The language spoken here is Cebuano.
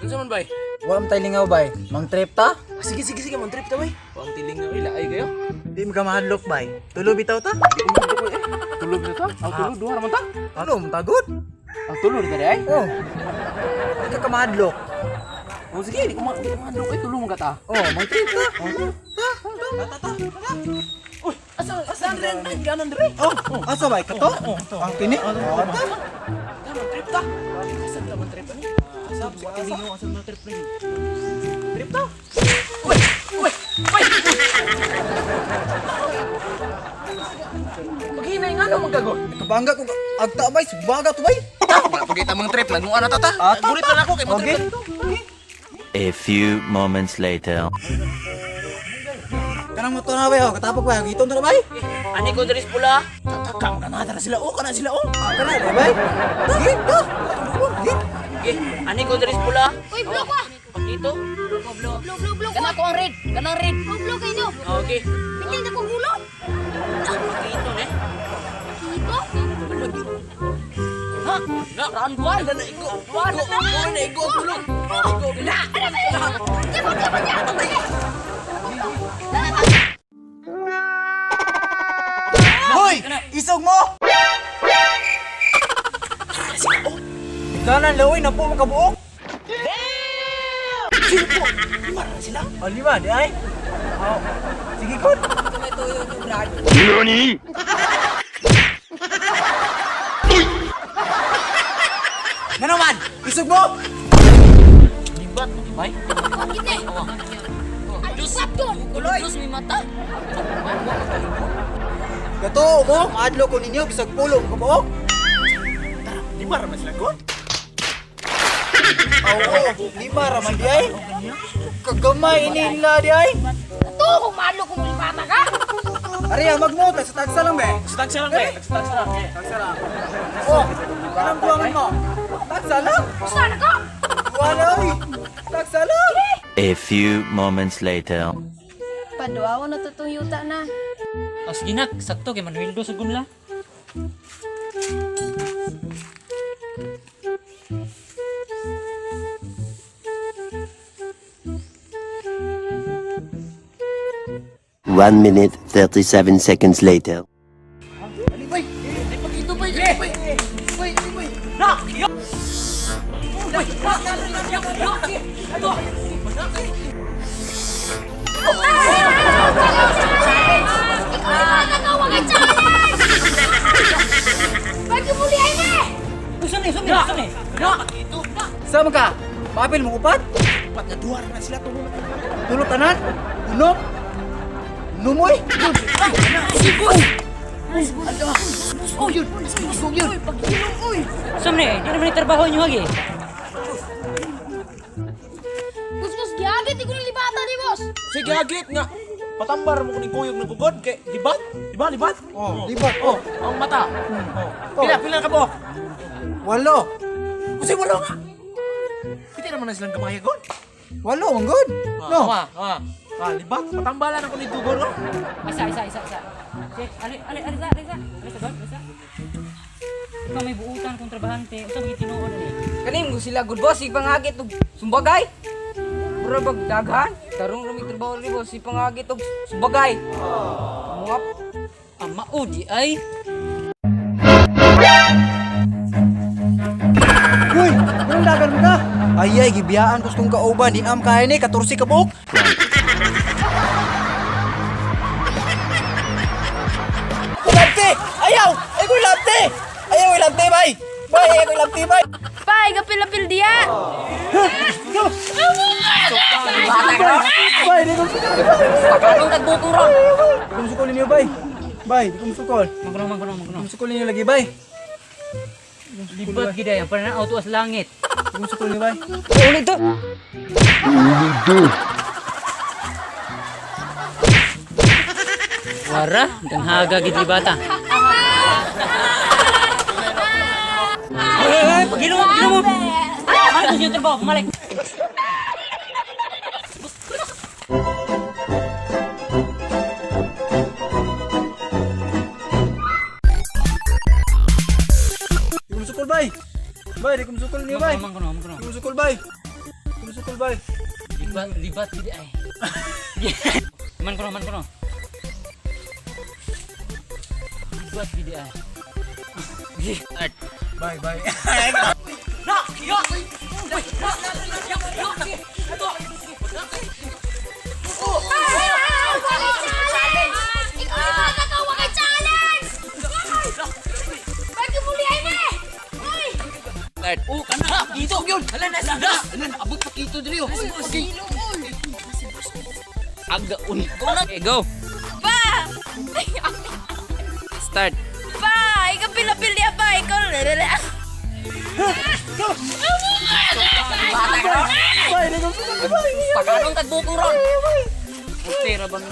Unsa man bay? Wa man tay lingaw bay. Mang trip ta? Ah, sige sige sige, man trip ta bay. Wa ang tilingaw ila ay kayo. Di mo ka mahadlok bay. Tulo bitaw ta? Tulog na ta? Aw tulog duha ra man ta. Ano man tagod? Aw tulog na ay. Oh. Di ka mahadlok. Oh sige, di ko mahadlok ay tulog man ka ta. Oh, mang trip ta. Ta, ta, ta, ta. Uy, asa asa andre ang ganan dire? Oh, asa bay kato? Ang kini? Oh, ta. Ta man trip ta. Asa ta man trip ani? Asa sa tilingaw asa man trip ni? Trip ta. Uy, uy, uy. Paghinay nga no magkago. Kabangga ko agta bay, subaga to bay. Pagita mang trip lang na ta ta. Ah, ta, Gulit na ako kay mo Okay. trip. A few moments later. Kanang motor na bay, oh, katapok bay, giton na bay. Ani ko diri pula. Tataka mga nada na sila oh, kana sila oh. Ah, kana na bay. Sige, ta. Sige. Okay, ani ko diri pula. Uy, blue ko! Pakito. Blue, blue, blue, blue Kana ko ang red, kanang red. Blue, blue kayo. Okay. Pitil na kong gulo. Pakito ne. Kito? Ha? Na, Round 1. na igo. Igo, na igo tulog. Igo. Na! Ano ba yun? Tipon, tipon niya! Hoy, isog mo. Kanan laway na po makabuok. Sino po? Lima na sila. Oh, lima di ay. Oh. Sige kon. NANI?! Ngano man? Isog mo. Libat mo di bay. Bakit eh? Alipat yun! Kuloy. Diyos may mata. Gato mo, maadlo ko ninyo bisag pulo makabuok. Lima ra man sila kon. Oo, lima ra man di ay. Kagamay ini nila di ay. Ito, kung maadlo kong lipata ka! Ari, magmo ta sa tagsa lang be. Tagsa lang be. Tagsa lang. Tagsa lang. Oh, kanang buwangan mo. Tagsa lang. Saan ka? Wala oy. Tagsa lang. A few moments later. Paduaw na to tong yuta na. Oh, sige nak, sakto kay Manuel do sa gunla. One minute, 37 seconds later. Bay, pakito bay. Bay. Bay, bay. Na. Yo. Bay, na. Na. Na. Ikaw yung nagawa kay challenge! Bakit muli ay na! Usa ni, usa ni, usa ni. Na. Sama ka? Papel mo upat? Upat nga duha ra na sila tulog. Tulo tanan? Unom? Numoy? Oh, yun. Oh, yun. Usa ni, di naman ni trabaho niyo agi. Boss, boss, giagit ko ng libata ni boss! Sige, agit nga. Patambar mo kuning kuyog ng kugod kay libat? Di ba libat? Oh, libat. Oh, ang mata. Oh. Pila pila ka buok? Walo. Kasi walo nga. Piti naman na silang kamay gon. Walo, ang good. No. Ah, ah. Ah, libat. Patambalan ako ni Tugon, no? Isa, isa, isa, isa. Sige, ali, ali, ali sa, ali sa. Ali sa, ali sa. Ikaw may buutan kung trabahante, usa may tinuod ani. Kanim ko sila good boss, ipangagit og sumbagay. Mura bag daghan, tarong rumi trabaho ni boss, ipangagit og sumbagay. Muap. Ang mao di ay. Uy, anong dagan mo ka? Ay ay, gibiyaan ko kong kauban. Di am kaya ni, 14 ka buok. Kulabte! Ayaw! Ay, kulabte! Ayaw, kulabte, bay! Bay, ayaw, kulabte, bay! Bay, gapil-apil diya. Bay, di ko sukol, bay! Anong tagbuturan? Di ko sukol ninyo, bay! Bay, di ko sukol. Mangkuno, mangkuno, mangkuno. Di ko sukol ninyo lagi, bay. Libat gid ay ang pananaw tuas langit. Di ko sukol ninyo, bay. Ulit to. Wara, danghaga gid libata. Ay, pagilo mo, pagilo mo. Ano sa trabaho, bumalik. Di ko sukol, bay! Bay, di ko sukol ninyo, bay! Mangkuno, mangkuno. Di ko sukol, bay! Bay. Libat, libat gid ay. Man ko no, man ko no. Libat gid ay. Start. Bye, bye. Challenge! Ikaw yung bata ka, wakay challenge! Bakit muli ay na? Uy! Start. Oh, kana dito gyud. Hala na sa. Hala na abot pa kito diri oh. Okay. Aga un. Okay, go. Ba! Start. Ba! Ikaw pilapil diya ba? Ikaw lalala. Pagkanong tagbukong ron. Pera ba mi?